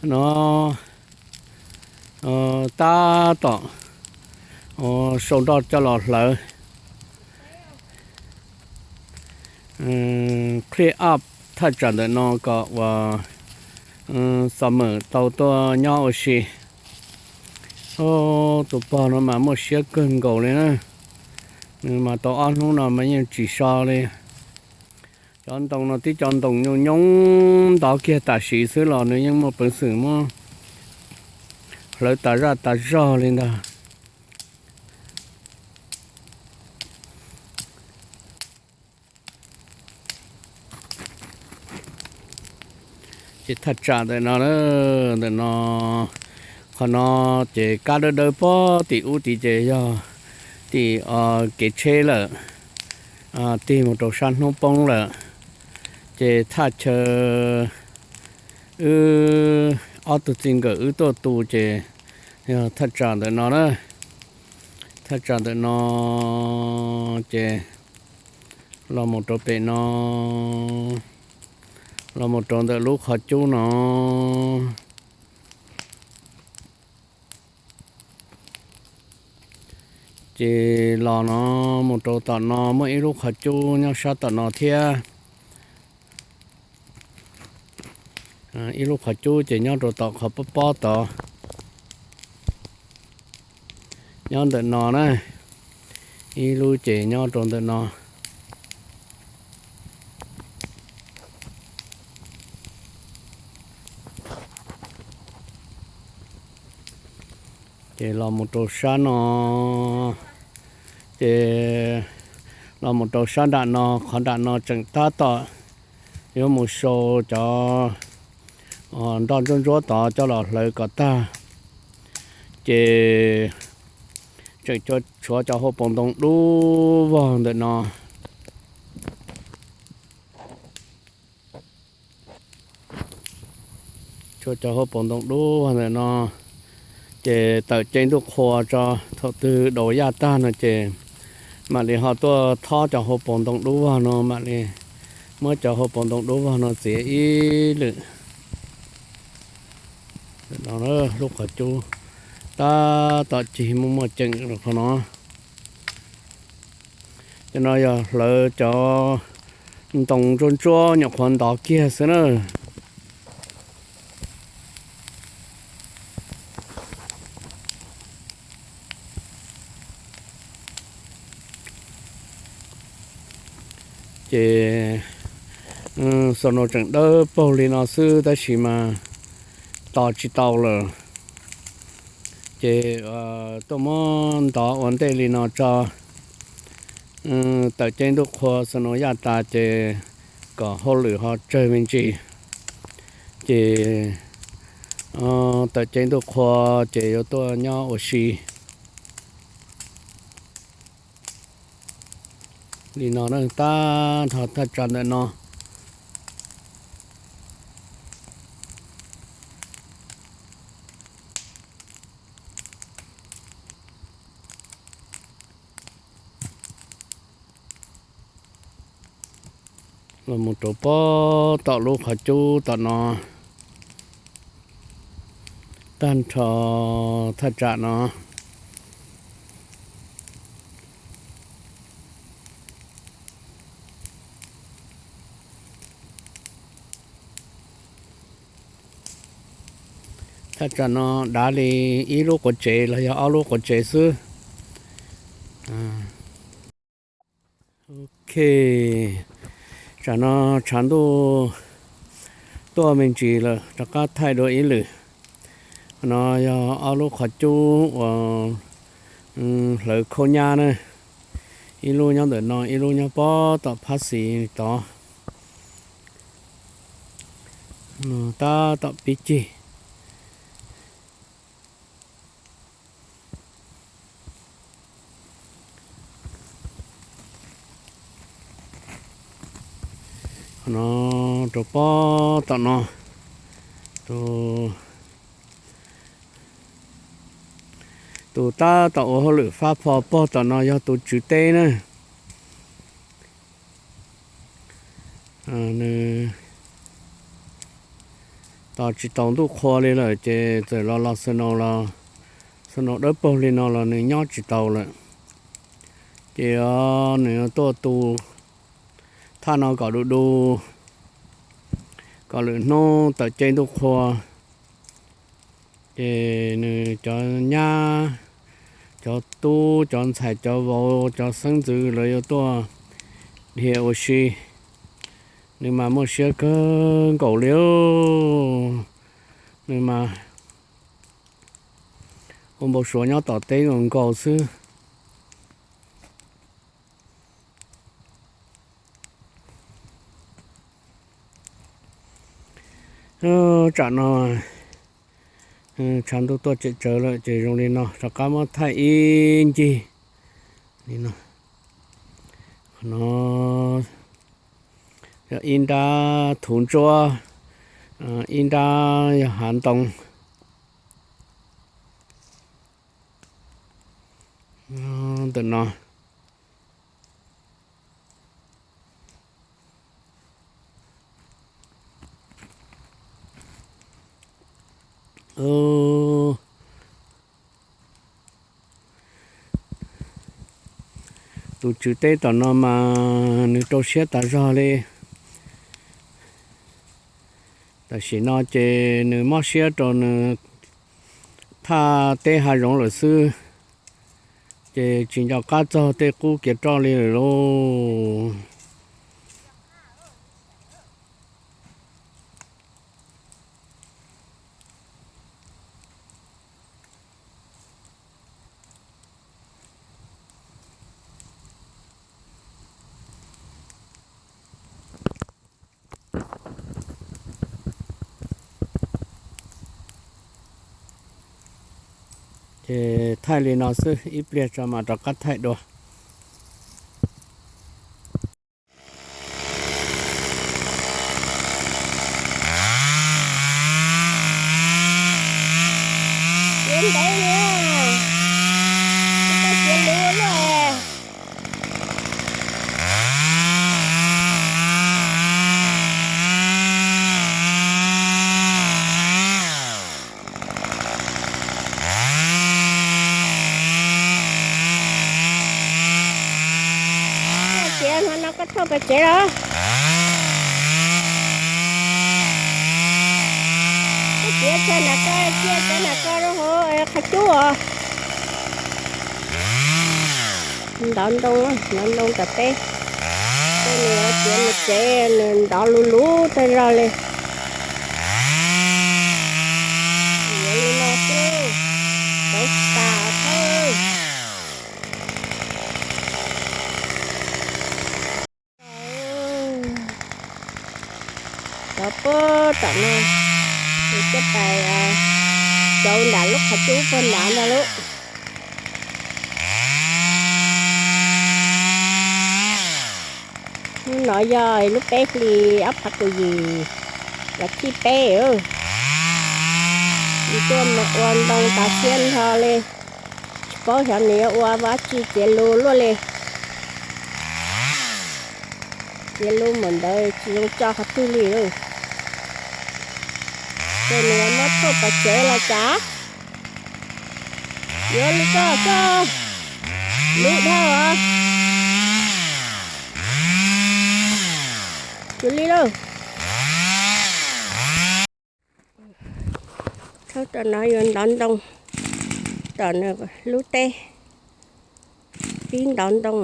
No tab tom sau nroj coj los hlawv. Clear up thaj tsam ntawm no kom uas summer tau tuaj nyob ua si. Tus pog no mas muaj siab kawg nkaus li na. Nws mas tau ob hnub no mas yeej tsis so li. Cov ntoo no tib cov ntoo nyooj nyooj ntov kiag tam sim xwb los nws yeej muaj peev xwm muab hlawv tas zaj tas zog li ntag. Ces thaj tsam ntawm no, ntawm no, qhov no ces kab dawb dawb pob tim ub tid ces yog tim kev tsheb lawm, tig mus rau sab hnub poob lawm. Ces thaj chaw wb ob tug txij nkawm wb tuaj tu ces yog thaj tsam ntawm no na. Thaj tsam ntawm no ces los mus rau pem no, los mus rau ntawm lub qhov cub no. Ces los no mus rau tom no muaj ib lub qhov cub nyob sab tom no thiab. Ib lub qhov cub ces nyob rau tom qhov pob pob tod, nyob ntawm no na. Ib lub ces nyob rau ntawm no. Ces los mus rau sab no, ces los mus rau sab nram no, qhov nram no tseem tab tom yuav mus sau cov nroj ntsuab ntsuab tod coj los hlawv kom tag. Ces tseem tshuav cov hauv paus ntoo dub vog ntawm no. Tshuav cov hauv paus ntoo dub vog ntawm no, ces tawm cev ntuj qhua tso, thaum twg daus yaj tag no ces mam li ho tuaj thob cov hauv paus ntoo dub vog no, mam li muab cov hauv paus ntoo dub vog no txiav ib lwm. Lub qhov cub tab tom cig muaj muaj ceem qhov no. Cov no yog hlawv cov ntoo ntsuab ntsuab nyuam qhuav ntov kiag xwb na. Ces snow tseem dawb paug li no xwb tab sis mas tos tsis tau lawm. Ces tuaj muab ntov ua ntej li no tso, tawm cev ntuj qhua snow yaj tas ces kom hauj lwm ho tsawg me ntsis. Ces tawm cev ntuj qhua ces yuav tuaj nyob ua si li no na, tab nrho thaj tsam ntawm no. Los mus rau pob tom lub qhov cub tom no, tag nrho thaj tsam no. Thaj tsam no dav li ib lub quav tsev los yog ob lub quav tsev xwb. Ok, tsam no tshav ntuj tuaj me ntsis lawm, rov qab thaij dua ib lwm. No yog ob lub qhov cub uas hlawv khaub nyab na, ib lub nyob ntawm no, ib lub nyob pob tom phab xis tod. Tab tom pib cig. Qhov no rau pob tom no, tus tab tom ua hauj lwm fab pho pog tom no yog tus tswv teb na. Nws tos tsis tau ntuj qhua li lawm ces txawm los los snow los, snow dawb paug li no los nws nyob tsis tau lawm. Ces nws tuaj tu thaj no kom du du, kom lwm hnub tawm ceg ntuj qhua ces nws cov nyab, cov tub, cov ntxhais, cov vauv, cov xeeb ntxwv lawv yuav tuaj dhia ua si. Nws mas muaj siab kawg nkaus li. Nws mas ua npau suav nyob tom teb nkaus nkaus xwb. Tsam no tshav ntuj tuaj tsem tsawv lawm ces zoo li no rov qab muab thaij ib ncig li no. Qhov no yog ib nrab thuv ntsuab, ib nrab yog hav ntoo ntawm no. Tus tswv teb tom no mas nws rau siab tas zog li. Tam sim no ces nws mob siab rau nws thaj teb hav zoov lawm xwb, ces tsis nco qab txog tej qub kiav roj li lawm lauj. Ces thaij li no xwb, ib pliag tso mam rov qab thaij dua. Tiav ntev li, tiav lus luaj. Koj tiav hmo no koj thauj pes tsev los? Koj tiav txog nram ko, cia cov nram ko rau hauv qhov cub os. Ntov ntoo, ntov ntoo tom teb. Tej nws tiav mus tsev nws ntov lus lus tag zog li. Yuav li no xwb, tau tas thawj. Rov puag tom no, nws coj pais rau nram lub qhov cub puag nrad ntag lauj. Hnub no yog lub peb hlis ob phav kaum yim los thib peb, nws tuaj mus ua ntoo tas siab nrho li. Tsis paub xyov nws yuav ua dab tsi, txiav lus luaj li. Txiav lus mus ntawd tsis zoo tso qhov twg li lauj. Ces nws yuav muab thauj pes tsev los cas? Yuav li koj xwb, lub dhau os. Tus li lauj. Thauj tom no yuav ntov ntoo, tom nws lub teb, pib ntov ntoo,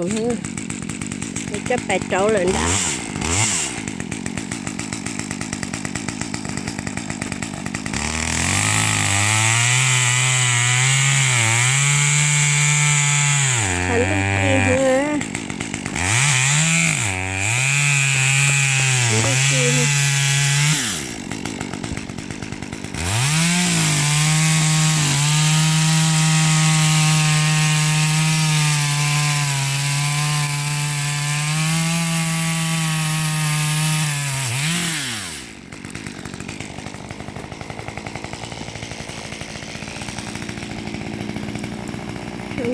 coj pais rauv lawm ntag. Tshav ntuj ci heev, tshav ntuj ci.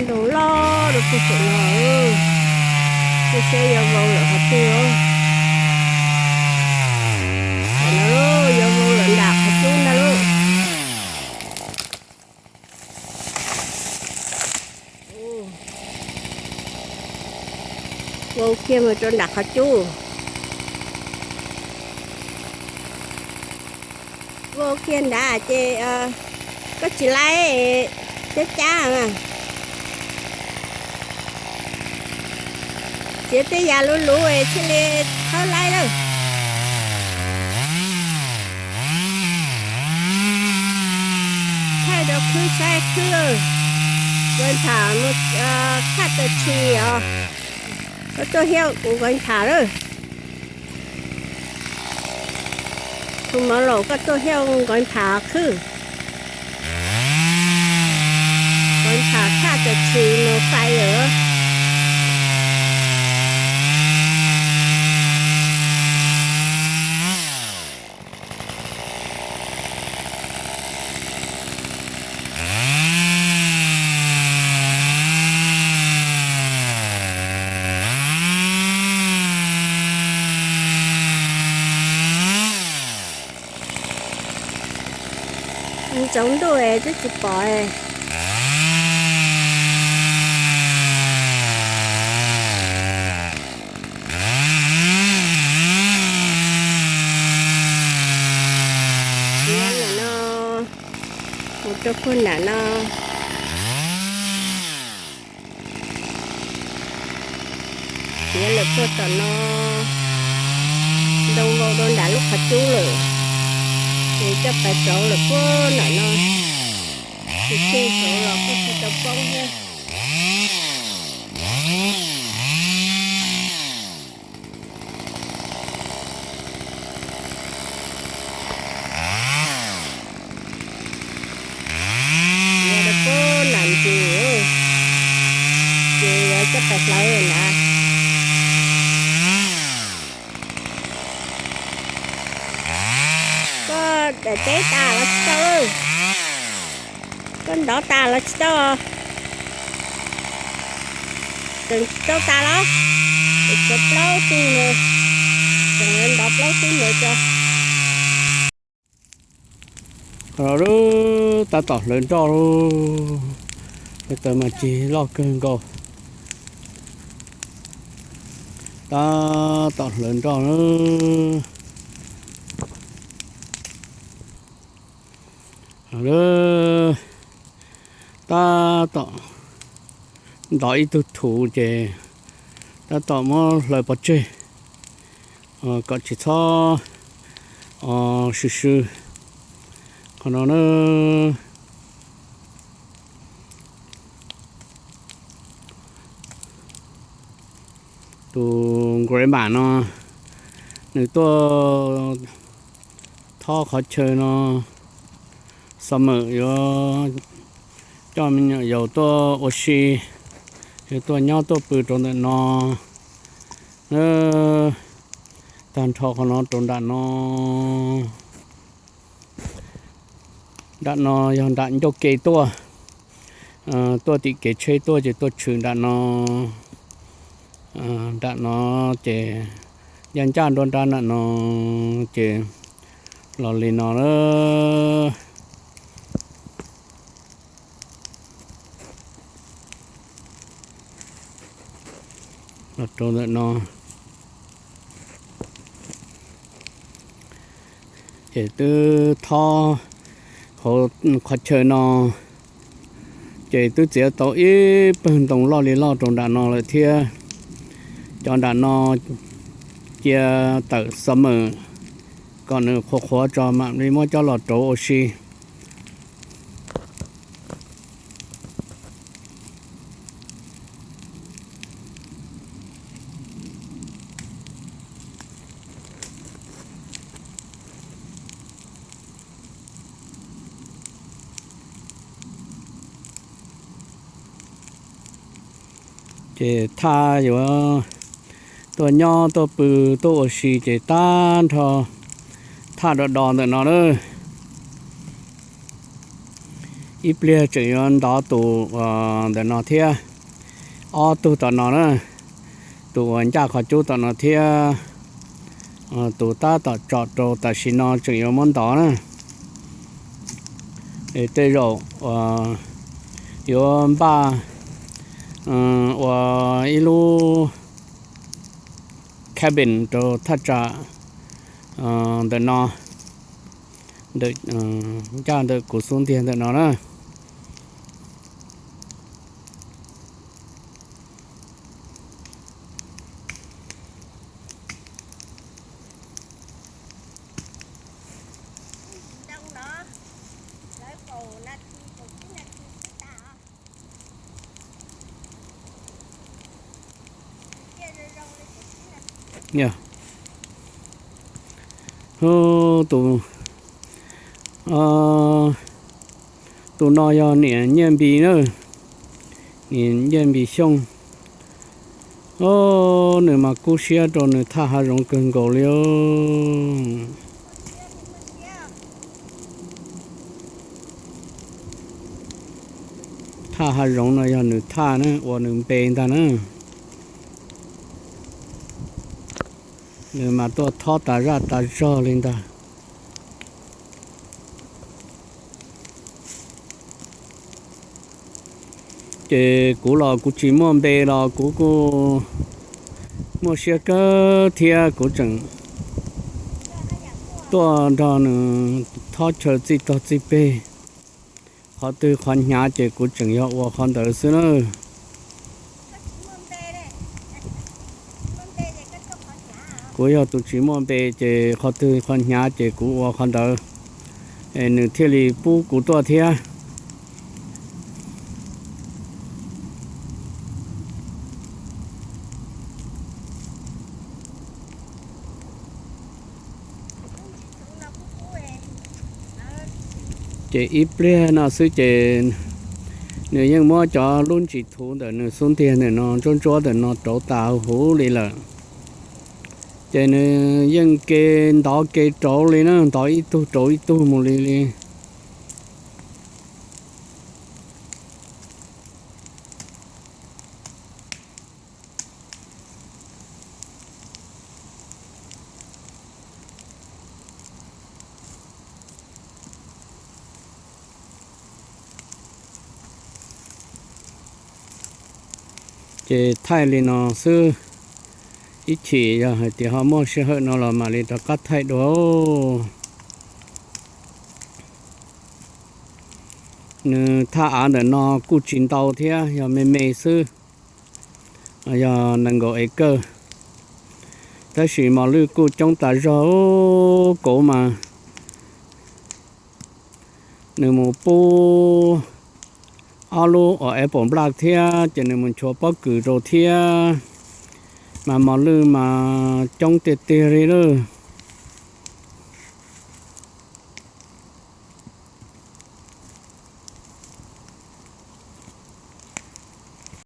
Ntoo loj rau puag saum no, tsis saib yuav vau lawm qhov twg. Tam no yuav vau lawm nram qhov cub. Kiag mus rau nram qhov cub. Vau kiag nrad ces koj tsis laib cab cab mas. Txiav tej yam luv luv thiaj li txhob laib lawm. Thaij rau khwb saib khwb, nkawd tham mus thaj tawm tshis os. Koj tuaj thiab kuv nkawd tham lawm. Tus mov laus koj tuaj thiab nkawd tham khwb. Nkawd tham thaj tawm tshis mus fais lawm. Ntxoov ntuj twb tsis pom. Txiav lawm no, mus rau puag nram no. Txiav lawm puag tom no, ntoo vau rau nram lub qhov cub lawm, ces coj pais rauv lawm puag nram no. Ces tseg rauv los kuj tsis tau poob thiab. Txiav rau puag nram ntsis, ces yuav coj pais hlawv nrad. Koj daim teb tas los tsis tau, koj ntov tas los tsis tau. Tseem tsis tau tas los, es tshuav plaub tug ntawd, tseem yuav ntov plaub tug ntawd tso. Qhov no tab tom hlawv nroj lauj, hlawv tawv mas cig loj kawg nkaus. Tab tom hlawv nroj na. Tab tom ntov ib tug thuv ces tab tom muab hlawv pov tseg kom tsis txhob swm sw. Qhov no na, tus grandma no nws tuaj thob qhov chaw no, summer yuav coj me nyuam yaus tuaj ua si, yuav tuaj nyob tuaj pw rau ntawm no. Tag nrho qhov no rau nram no. Nram no yog nram ncauj ke tuaj, tuaj tim kev tsheb tuaj ces tuaj tshwm nram no. Nram no ces ncaj ncaj nruab nrab nram no ces los li no na. Los rau ntawm no ces twb thob hauv qhov chaw no ces twb txiav tau ib pawg ntoo loj li loj rau nram no lawm thiab. Cov nram no cia tawm summer kom nws qhuav qhuav tso mam li muab coj los rauv ua si. Ces thaj yuav tuaj nyob tuaj pw tuaj ua si ces tag nrho thaj do do ntawm no na. Ib pliag tseem yuav ntov tus ntawm no thiab, ob tug tom no na, tus uas ncaj qhov cub tom no thiab tus tab tom tsom rau tam sim no tseem yuav muab ntov na. Es tej zaum yuav npaj ua ib lub cabin rau thaj tsam ntawm no, ncaj ntawm kuv xub ntiag ntawm no na. Tus no yog niam Nyiaj Npis na, niam Nyiaj Npis Xyooj. Nws mas kub siab rau nws thaj hav zoov kawg nkaus li. Thaj hav zoov no yog nws thaj na, ua nws npe ntag na. Nws mas tuaj thob tas zaj tas zog li ntag. Ces kuv los kuv tsis muaj npe los kuv kuj muaj siab kawg thiab kuv tseem tuaj nrog nws thob chaw txij tog txij peg. Qhov twg qhov hnyav ces kuv tseem yog ua qhov ntawd xwb na. Kuv yog tus tsis muaj npe ces qhov twg qhov hnyav ces kuv ua qhov ntawd, es nws thiaj li pub kuv tuaj thiab. Ces ib pliag no xwb ces nws yeej muab cov lub ntsis thuv ntawm nws xub ntiag ntawm no ntsuab ntsuab ntawm no rauv tas huv li lawm. Ces nws yeej ke ntov ke rauv li na, ntov ib tug rauv ib tug mus li li. Ces thaij li no xwb, ib chim yog hais tias ho muaj sij hawm no los mam li rov qab thaij dua. Nws thaj av ntawm no kuj tsis ntau thiab, yog me me xwb, yog nees nkaum acre. Tab sis mos lwj kuj coob tas zog, kauv mas nws mus pub ob lub uas apple black thiab ces nws mus nchuav pob kws rau thiab, mas mos lwj mas coob tiag tiag li lawm.